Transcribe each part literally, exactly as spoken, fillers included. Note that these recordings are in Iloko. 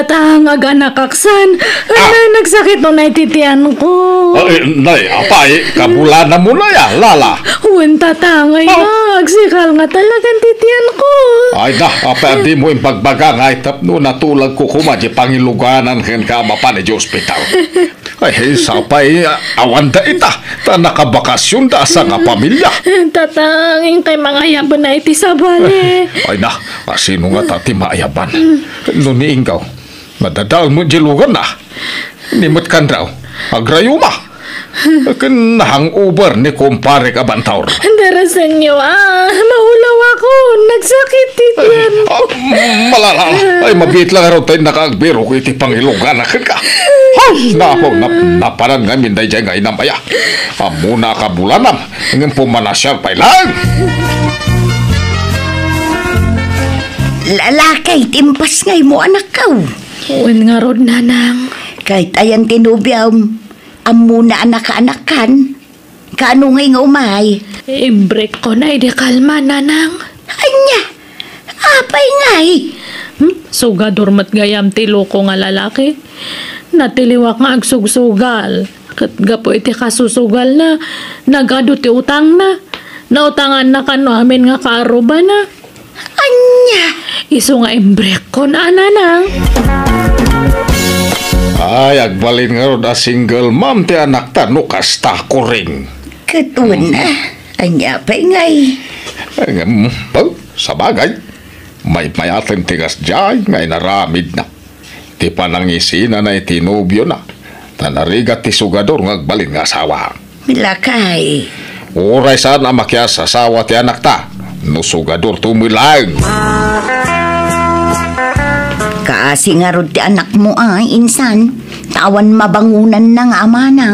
Tatang, aganakaksan. Ah. Ay, nagsakit no nay ti tiyan ko. Ay, nay, apay, kabulanam mo na ya, Lala. Wen, tatang, ay Ah. na, agsikal nga talagan ti tiyan ko. Ay na, apay, di mo imbagbaga nga itapno natulagko koma di pangiluganan ken ka mapan di ospital. Ay, sapay, a-, awan da ita, ta nakabakasyon da sa nga pamilya. Tatang, inkay mangayaban na iti sabali. Ay na, asino nga ta ti maayaban? No ni Inggaw, nadadael mo di lugan na. Ni met kanraw, agrayuma. Ken hangover ni kumparek a bantaur. Darasenyo, ah, maulaw ako. Nagsakit ti tiyan ko. Ah, malala. Ay, mabiit lang araw tayo nakaagbiro iti pangilugan na kenka. Ay, nako, nap-, napanan ngamin dayjay nga inam aya. Ammona a kabulanam, ngem pumanasiar pay lang. Lalakay, timpas ngay mo, anakkaw. Wen ngarud, nanang. Kahit ayan ti nobiam, ammona a nakaanakkan. Kaano ngay nga umay? Imbrekkon a idi kalma, nanang. Ania? Apay ngay? Hmm? Sugador met gayam ti loko nga lalaki. Natiliwak nga agsugsugal. Ket gapu iti kasusugalna, nagadu ti utangna. Nautanganna kano amin nga kaarrubana. Ania? Isu nga imbrekkon a, nanang. Ay, agbalin ngarud a single mom ti anakta no kasta, Kuring. Ket wen, ania pay ngay? Ngem, oh, sabagay, maymayaten ti kasdiay nga inaramidna. Ti panangisinana iti nobiona, ta narigat ti sugador nga agbalin nga asawa. Milakay. Uray saan a makias-asawa ti anakta, no sugador to met laeng. Kaasi ngarud ti anakmo, ay, insan, ta awan mabangonanna nga amana.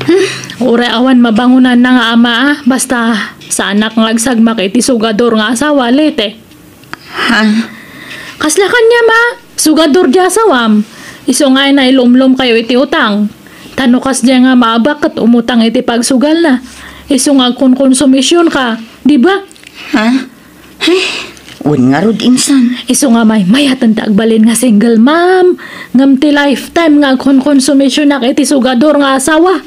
Hmm, uray awan mabangonanna nga ama, ah, basta saanak nga agsagmak iti sugador nga asawa, Lete. Ha? Kasla kaniam a, sugador di asawam. Isu nga ay nailumlom kayo iti utang. Ta no kasdiay nga maabak ket umutang iti pagsugalna. Isu nga agkonkonsumision ka, di ba? Ha? Ay, wen ngarud insan. Isu nga maymayaten ti agbalin nga single mom. Ngem ti lifetime nga agkonkonsumisionak iti sugador nga asawa.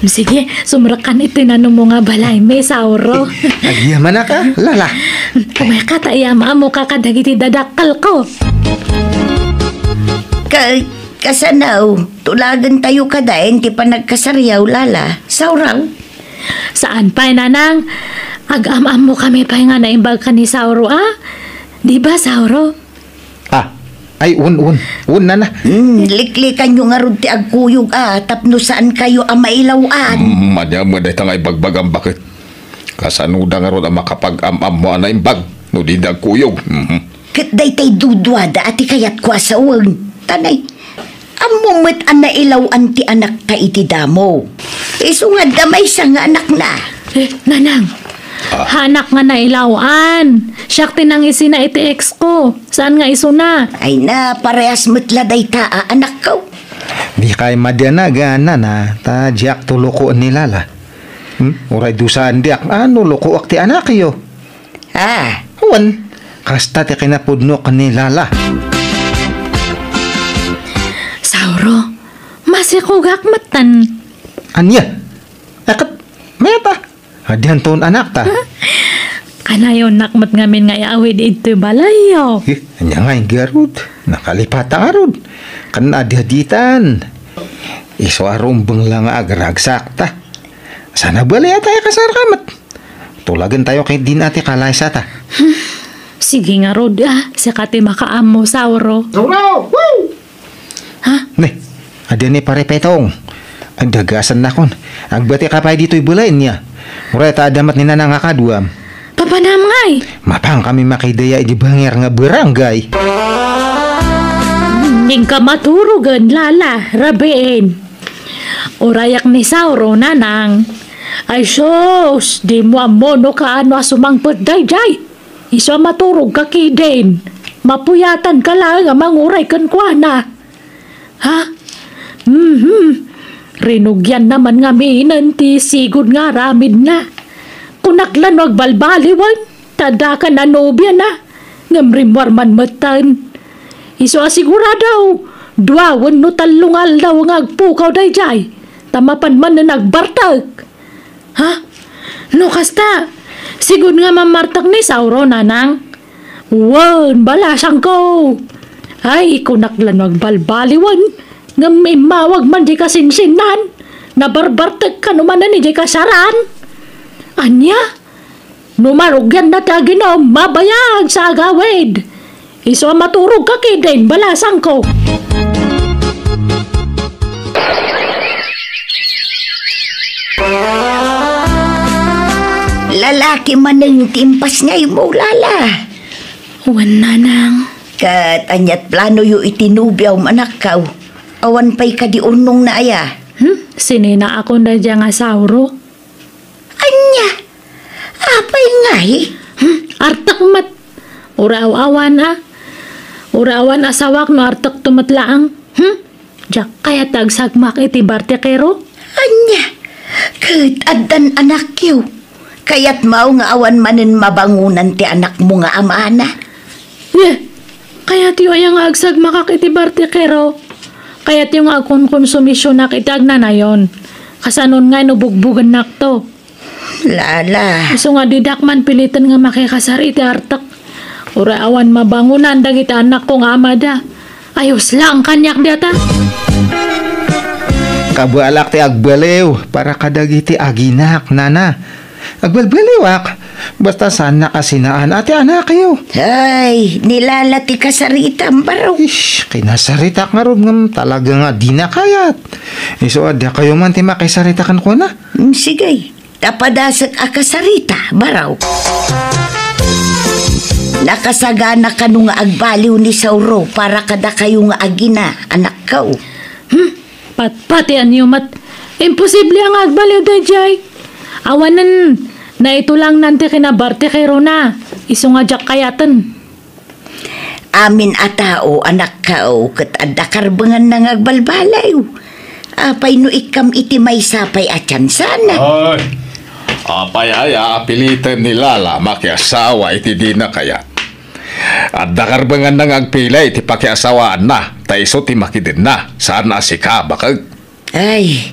Sige, sumrekkan iti nanumo nga balay, Miss Auro. Agyamanak a, Lala. Umay ka ta iyam-ammoka kadagiti dadakkelko. Ka-, kasano, tulagentayo kadaen ti panagkasariaw, Lala. Sauraw? Saan pay, Nanang. Agam-ammokami pay nga naimbag ken ni Sauro, a? Di ba, Sauro? Ah, ay, un, un. Un, nana. Hmm, liklikanyo ngarud ti agkuyog, a, tapno saankayo a mailaw-an. Hmm, ania met dayta nga ibagbagam, baket? Kasanoda ngarud a makapag-am-ammo a naimbag no dida agkuyog? Mhm. Ket daytay duduada a ti kayatko a sawen. Tanay, ammo met a nailaw-an ti anakta iti damo. Isu nga adda maysa nga anakna. Eh, Nanang, Ah. Haanak nga nailaw-an. Siak ti nangisina iti ex ko. Saan nga isuna? Ay na, parehas met la dayta a anakko. Dikay madianagan, nana, ta diak to lokoen ni Lala. Hmm? Uray dusaen diak, ano lokoak ti anakyo? Ah. Wen, kasta ti kinapudnok ni Lala. Sauro, masikogak metten. Ania? Akat, mayat a. Adianton anakta. Kanayonak met ngamin nga iawid idtoy balayyo. Eh, ania nga ngarud? Nakalipata ngarud. Ken adi-aditan. Isu a rumbeng la nga agragsak ta. Sana bali a tayo kasar ka met. Tulagentayo kay din ati kalaysa ta. Sige ngarud, a. Sika ti makaammo, Sauro. Sauro! Woo! Ha? Ne, adi ni Pare Petong. Ay, dagasan nakon. Agbati ka pay ditoy balayen niya. Uray ta adamat ni Nanang a kaduam. Papanam ngay? Mapang kami makidaya idi banger nga barangay. Ning ka maturugan, Lala, rabiin. Urayak ni Sauro, Nanang. Ay, sus, di mo ammo no kaano a sumangpet daydiay. Isu a maturog ka kidin. Mapuyatan ka laeng a manguray kenkuana. Ha? Mhm. Rinugianna man ngaminen ti sigud nga aramidna. Kunak la no agbalbaliwen, ta adda kan a nobiana, ngem rimmuar man metten. Isu a sigurado, dua wenno tallo nga aldaw nga agpukaw daydiay, ta mapan manen agbartek. Ha? No kasta, sigud nga mammartek ni Sauro, nanang? Wen, balasangko. Ay, kunak la no agbalbaliwen, ngem immawag man di kasinsinnan. Nabarbartek kano manen idiay kasaraan. Ania? No marugianna ti aginom, mabayag sa agawid. Isu a maturog ka ketdin, balasangko. Lalaki manen ti impasngaymo, Lala. Wen, nanang. Ket aniat planoyo iti nobiam, anakko? Awan pay kadi urnongna aya? Hmm? Sininaakon daydiay nga Sauro. Ania? Apay ngay? Hmm? Artek met. Uray aw-awan a. Uray awan asawak no artekto met laeng. Hmm? Diak kayat ti agsagmak iti bartekero? Ania? Ket addan anakyo. Kayatmo nga awan manen mabangonan ti anakmo nga amana? Eh, kayatyo aya nga agsagmakak iti bartekero? Kayatyo nga agkonkonsumisionak iti agnanayon? Kasanon ngay no bugbugennakto? Lala. Isu nga didak man piliten nga makikasar iti artek. Uray awan mabangonan dagiti annakko nga amada. Ayos laeng kaniak dayta. Kabalak ti agbaliw para kadagiti aginak, nana. Agbalbaliwak, basta saannak a sinaan a ti anakyo. Ay, ni Lala ti kasaritam, baro. Ish, kinasaritak ngarud ngem talaga nga dina kayat. Isu a dakayo man ti makisarita kenkuana. Mm, sige. Ta padasek a kasarita, baro. Nakasagana kano nga agbaliw ni Sauro para kadakayo nga agina, anakko? Hmm? Patpatianyo met. Imposible a nga agbaliw daydiay. Awanen, naitulangnan ti kinabartekerona. Isu nga diak kayaten. Amin a tao, anakko, ket adda karbenganna nga agbalbaliw. Apay no ikkam iti maysa pay a tiansa? Ay, apay aya a piliten ni Lala makiasawa iti dina kayat? Adda karbenganna nga agpili iti pakiasawaanna, ta isu ti makidenna, saan a sika, baket. Ay,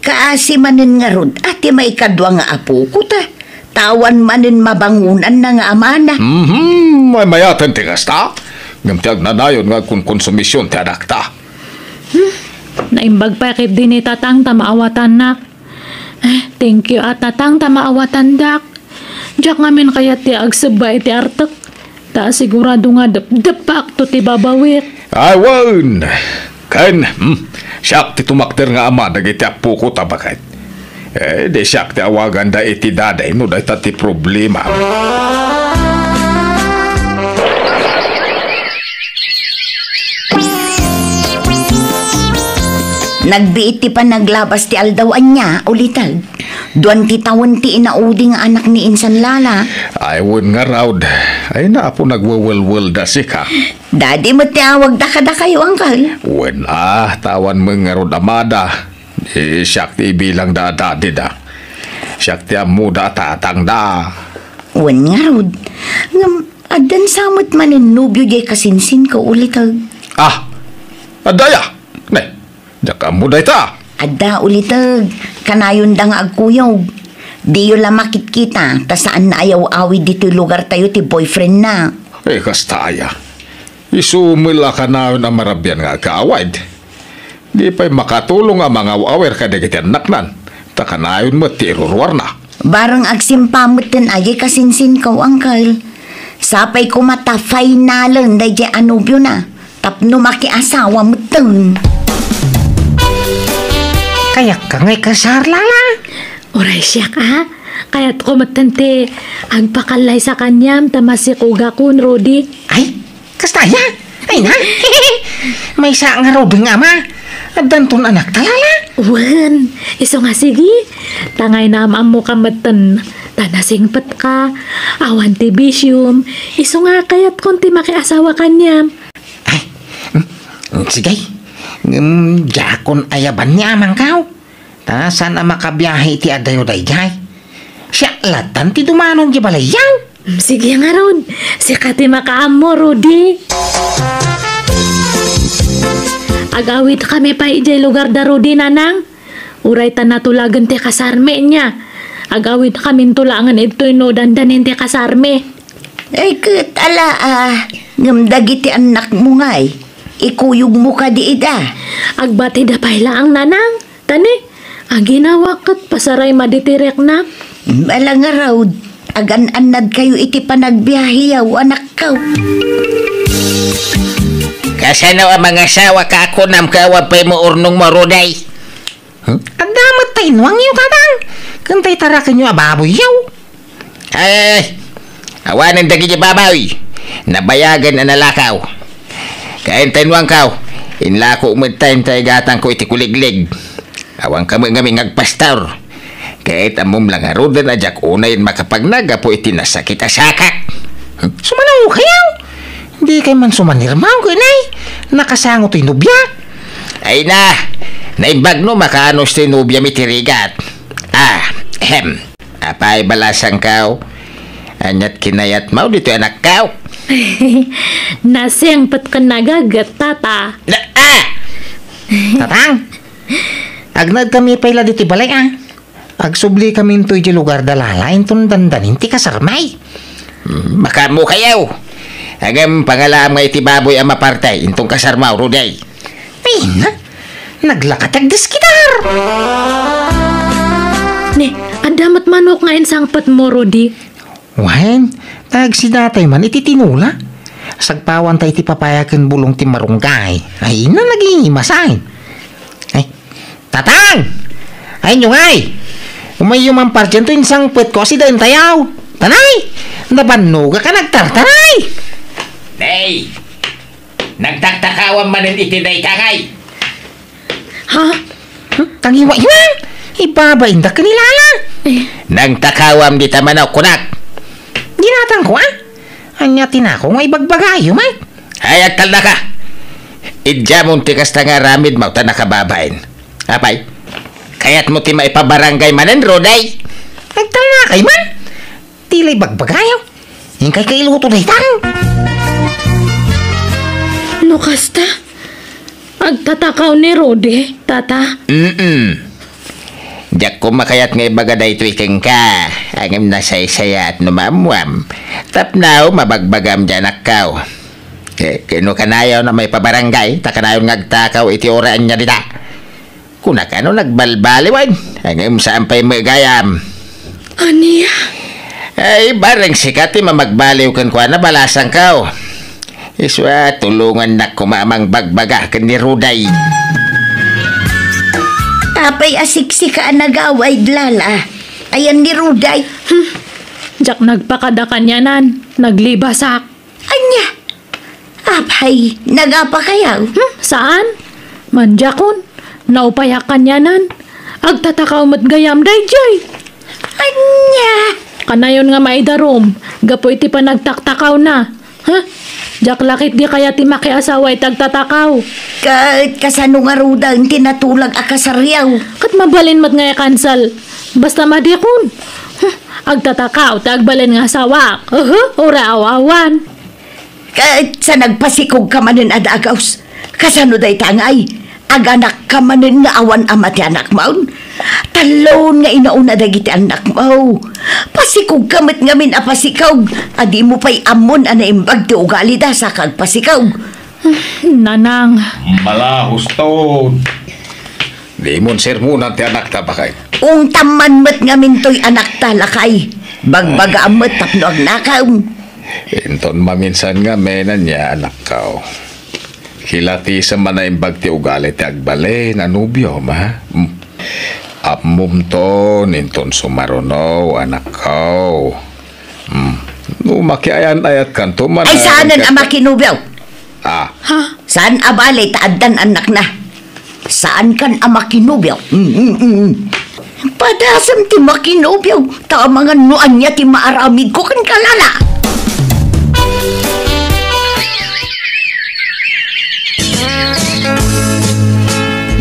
kaasi manen ngarud a ti maikadua nga apokota, ta awan manen mabangonanna nga amana. Mhm, maymayaten ti kasta. Ngem ti agnanayon nga agkonkonsumision ti anakta. Hmm, naimbag pay ketdi ni Tatang ta maawatannak. Eh, thank you a, Tatang, ta maawatandak. Diak ngamin kayat ti agsebba iti artek. Ta sigurado nga depdepakto ti babawik. Ay, wen! Ken, hmm, siak ti tumakder nga ama dagiti appokota, baket. Eh, di siak ti awaganda iti daday no dayta ti problema. Nagbiit ti panaglabas ti aldaw, ania, uliteg? Duan ti tawen ti inaudi nga anak ni insan Lala. Ay, wen ngarud. Ay, napo nagwewelwelda sika. Dadi met ti awagda kadakayo, angkel. Wen a, ta awan met ngarud amada. Di siak ti ibilangda a dadida. Siak ti ammoda a tatangda. Wen ngarud. Ngem, addan sa met manen nobio diay kasinsinko, uliteg? Ah, adda aya? Ne, diak ammo dayta. Adda, uliteg, kanayonda nga agkuyog. Diyo la makitkita, ta saan a yaw-awid ditoy lugartayo ti boyfriendna. Eh, kasta aya. Isu met la kanayon a marabian nga agkaawid. Di pay makatulong a mangaw-awir kadagiti annaknan, ta kanayon met ti iruruarna. Bareng agsimpa metten a diay kasinsinko, angkel. Sapay koma ta finalen daydiay a nobiona tapno makiasawa metten. Kayatko nga ikasar, Lala. Uray siak a, kayatko metten ti agpakallaysa kaniam ta masikogakon, Rudy. Ay, kasta aya? Ay na. Maysa ngarud nga ama. Addanton anakta, Lala. Wen, isu nga sige. Ta ngay naam-ammoka metten ta nasingpetka. Awan ti bisiom. Isu nga kayatkon ti makiasawa kaniam. Ay, mm, sige. Ngem, diakon ayaban ni amangko. Ah, saan a makabiahe iti adayo daydiay? Siak latan ti dumanon di balayyo. Mm, sige ngarud. Sika ti makaammo, Rudy. Agawidkami pay idiay lugar da Rudy, Nanang. Uray ta natulagen ti kasarmi nia. Agawidkaminto laengen idtoy no dandanin ti kasarmi. Ay, ket ala, ah, ngem dagiti annakmo ngay, ikuyogmo kadi ida? Agbatida pay laeng, Nanang. Tani, aginawak ket pasaray madi ti reknak. Bala ngarud, agan-annadkayo iti panagbiaheyo, anakko. Kasano a mangasawa ka a kunam ket awan pay mo urnongmo, Rudy? Hmm? Adda met ta inwangyo, Tatang. Ken tay tarakenyo a baboyyo. Ay, ay, ay. Awanen dagiti baboy. Nabayagen a nalakaw. Kaen ta inwangko. Inlako met ta intay gatangko iti kuliglig. Awanka met ngamin nga agpastor. Ket ammom la ngaruden a diak unayen makapagna gapu iti nasakit a sakak. Sumano kayo? Dikay man sumanirmaw, kunay. Nakasango toy nobiak. Ay na, naimbag no makaanus toy nobiam iti rigat. Ah, ahem. Apay, balasangko? Aniat kinayatmo ditoy, anakko? Nasengpet ken nagaget, Tata. Na, ah! Tatang, agnaedkami pay la ditoy balay, ah. Agsublikami intoy di lugar da Lala inton dandanin ti kasarmi. Hmm, makaammo kayo. Ngem pangalaam nga iti baboy a maparte inton kasarmo, Rudy. Ay na, naglaka ti agdeskitar. Ne, adda met manok nga insangpetmo, Rudy. Wen, agsidatay man iti tinola. Sagpawanta iti papaya ken bulong ti marunggay. Ay na, nagimasay. Ay, Tatang! Ay, Nyungay! Umayyo man pardianto, insangpetko a sidaentayaw. Tanay! Nabannogak a nagtartaray! Nay! Nagtaktakawam manen iti dayta ngay. Ha? Hmm? Tangiwa iwan! Ibabainda ken ni Lala! Eh. Nagtakawam dita manok, kunak. Ginatangko, ah? Ania ti nako nga ibagbagayo, Mike? Ay, agtalnaka! Idiamon ti kasta nga aramidmo ta nakababain. Apay, kayatmo ti maipabarangay manen, Rudy? Agtalnakay man! Ti la ibagbagayo. Inkay kailuto daytan. No kasta, agtatakaw ni Rudy, Tata. Mm-mm. Diak koma kayat nga ibaga daytoy kenka. Ngem nasaysayaat no maammuam. Tapno mabagbagam diay anakko. Eh, ket no kanayon a maipabarangay, ta kanayon nga agtakaw iti uray ania dita. Kunak, ano, nagbaliwaliwan? Ngem saan pay met gayam. Ania? Ay, bareng sika ti mamagbaliw kenkuana, balasangko. Isu a, tulongannak koma a mangbagbaga ken ni Rudy. Apay a siksika a nagawid, Lala? Ayan ni Rudy? Hmm. Diak nagpakada kanianan. Naglibasak. Ania? Apay, nagapa kayo? Hmm, saan? Mandiakon, naupayak kanianan. Agtatakaw met gayam daydiay. Ania? Kanayon nga maidarum, gapu iti panagtaktakawna. Ha? Diak la ketdi kayat ti makiasawa iti agtatakaw. Ket kasano ngaruden ti natulag a kasaryo? Ket mabalin met nga i-cancel. Basta madikon. Hmm, agtatakaw ti agbalin nga asawak. Uhu, uray aw-awan. Ket sa nagpasikogka manen a dagus, kasano dayta ngay? Aganakka manen nga awan ama ti anakmon? Talon nga inauna dagiti annakmo. Pasikogka met ngamin a pasikog, a dimo pay ammon a naimbag ti ugalida sa kagpasikog. Nanang. Malahuston. Dimon sermonan ti anakta, baket. Ungtam man met ngamin toy anakta, lakay. Bagbagaam met tapno agnakam. Inton maminsan ngamin, ania, anakko. Kilatisem a naimbag ti ugali ti agbalin a nobiom, ha? Hmm. Ammomton, inton sumaruno, anakko. Hmm. No makiayan-ayatkanto man, ay, saanen a makinobio. Ah. Ha? Saan a bale ta addan annakna? Saankan a makinobio? Mm, mm, mm. Padasem ti makinobio, ta amangan no ania ti maaramidko kenka, Lala.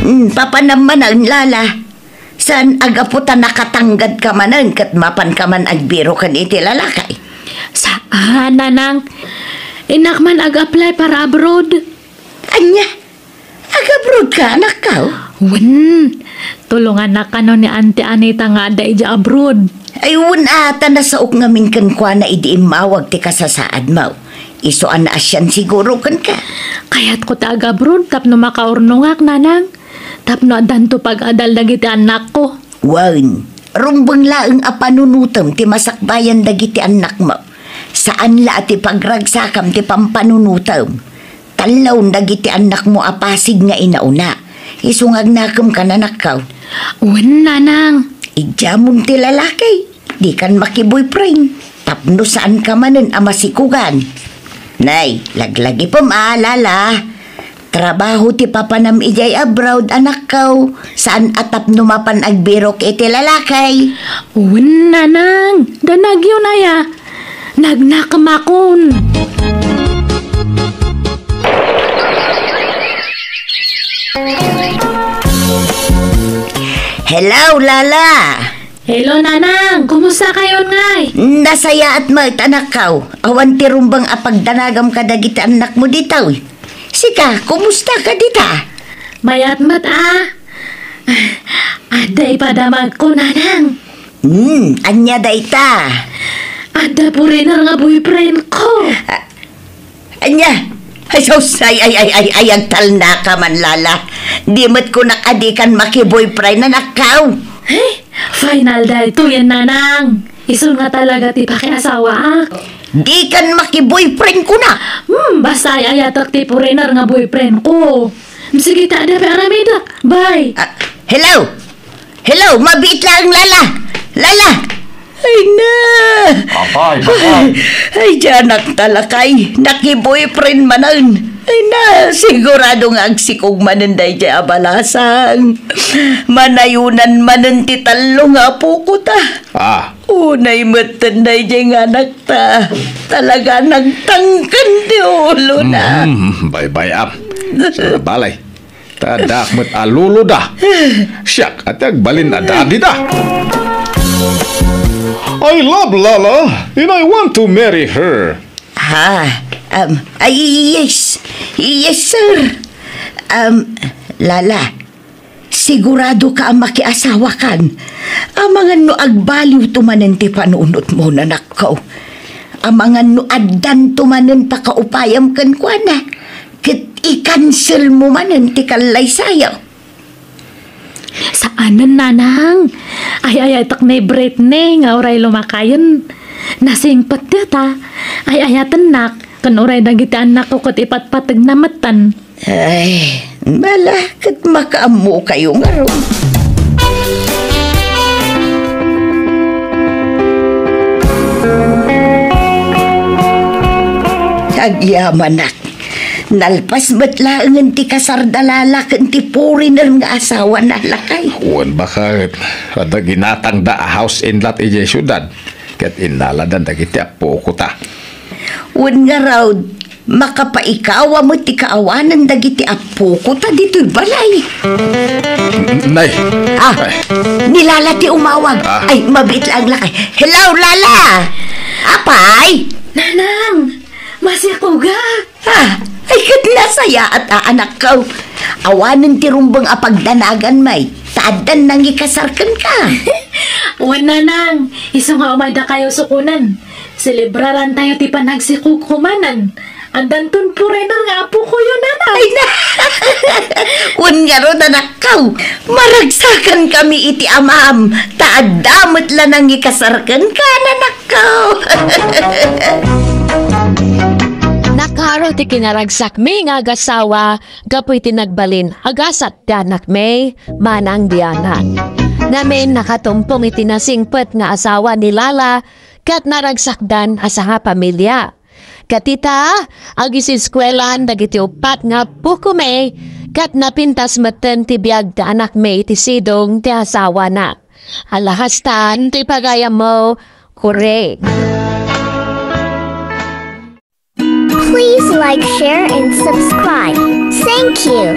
Mm, papanam manen, Lala. Saan a gapu ta nakatanggad ka manen ket mapan ka man agbiro ken iti lalaki? Saan, nanang. Innak man ag-apply para abroad. Ania? Ag-abroad ka, anakko? Wen, tulongannak kano ni Auntie Anita nga adda idiay abroad. Ay, wen a, ta nasaok ngamin kenkuana idi immawag ti kasasaadmo. Isu a naasian siguro kenka. Kayatko ti ag-abroad tapno makaurnongak, nanang. Tapno addanto pag-adal dagiti annakko. Wen, rumbeng laeng a panunotem ti masakbayan dagiti annakmo. Saan la a ti pagragsakam ti pampanunotem. Tallawon dagiti annakmo a pasig nga inauna. Isu nga agnakemka, anakko. Wen, nanang. Idiamon ti lalaki. Dikan makiboyfriend. Tapno saanka manen a masikugan. Nay, laglagipem a, Lala. Trabaho ti papanam idiay abroad, anakko. Saan a tapno mapan agbirok iti lalaki. Wen, nanang. Danagyo aya. Nagnakemakon. Hello, Lala. Hello, nanang. Kumusta kayon ngay? Nasayaat met, anakko. Awan ti rumbeng a pagdanagam kadagiti annakmo ditoy. Sika, kumusta ka dita? Mayat met a. Adda ipadamagko, nanang. Hmm, ania dayta? Adda foreigner nga boyfriend ko. Ah, ania? Ay, sus, ay, ay, ay, ay, ay, agtalnaka man, Lala. Di met kunak a dikan makiboyfriend, anakko. Eh, final daytoyen, nanang. Isu nga talaga ti pakiasawaak. Dikan makiboyfriend kunak. Hmm, basta ay-ayatek ti foreigner nga boyfriend ko. Sige ta, adda pay aramidek. Bye. Ah, hello? Hello, mabiit laeng, Lala. Lala! Ay na! Apay, apay. Ay, diay anak ta lakay. Nakiboyfriend manen. Ay na, sigurado nga agsikog manen daydiay a balasang. Manayonan manen ti tallo nga apoko ta. Ah. Unay metten daydiay nga anak ta. Talaga nagtangken ti ulona. Mm, baybay-am. Sa balay. Ta addaak met a lolo da. Siak, ati agbalin a daddy da. I love Lala and I want to marry her. Ha? Um, ay, yes. Yes, sir. Um, Lala, sigurado ka a makiasawakan? Amangan no agbaliwto manen ti panunotmo, anakko. Amangan no addanto manen pakaupayam kenkuana. Ket i-cancel mo manen ti kallaysayo. Saanen, nanang. Ay-ayatek ni Britney nga uray lumakayen. Nasingpet dita. Ay-ayatennak. Ken uray dagiti annakko ket ipatpategna metten. Ay, bala, ket makaammokayo ngarud. Agyamanak. Nalpas met laengen ti kasar da Lala ken ti foreigner nga asawana, lakay. Wen, baket, adda ginatangda a house and lot idiay siudad, ket innaladan dagiti apokota. Wen ngarud, makapaikawa met ti kaawanan dagiti apokota ditoy balay. Nay. Ah, Ay. Ni Lala ti umawag. Ah. Ay, mabiit laeng, lakay. Hello, Lala! Apay? Nanang! Masikogak! Ah, ay, ket nasayaat a, anakko. Awanen ti rumbeng a pagdanagan, may, ta addan nangikasar kenka. Wen, nanang, isu nga umaydakayo sukonen, selebrarantayo ti panagsikogko manen. Addanton foreigner nga apokoyo, nanang. Ay, na. Wen ngarud, anakko, maragsakan kami iti amam, ta adda met la nangikasar kenka, anak. Nakaro ti kinaragsakmi nga agasawa gapu iti nagbalin a gasat ti anakmi, Manang Diana. Ngamin, nakatumpong iti nasingpet nga asawa ni Lala ket naragsakdan a sangapamilia. Ket ita, agisiskuelaan dagiti uppat nga appokomi, ket napintas metten ti biag ti anakmi iti sidong ti asawana. Alahastan ti pagayammo, Kore. Please like, share, and subscribe. Thank you.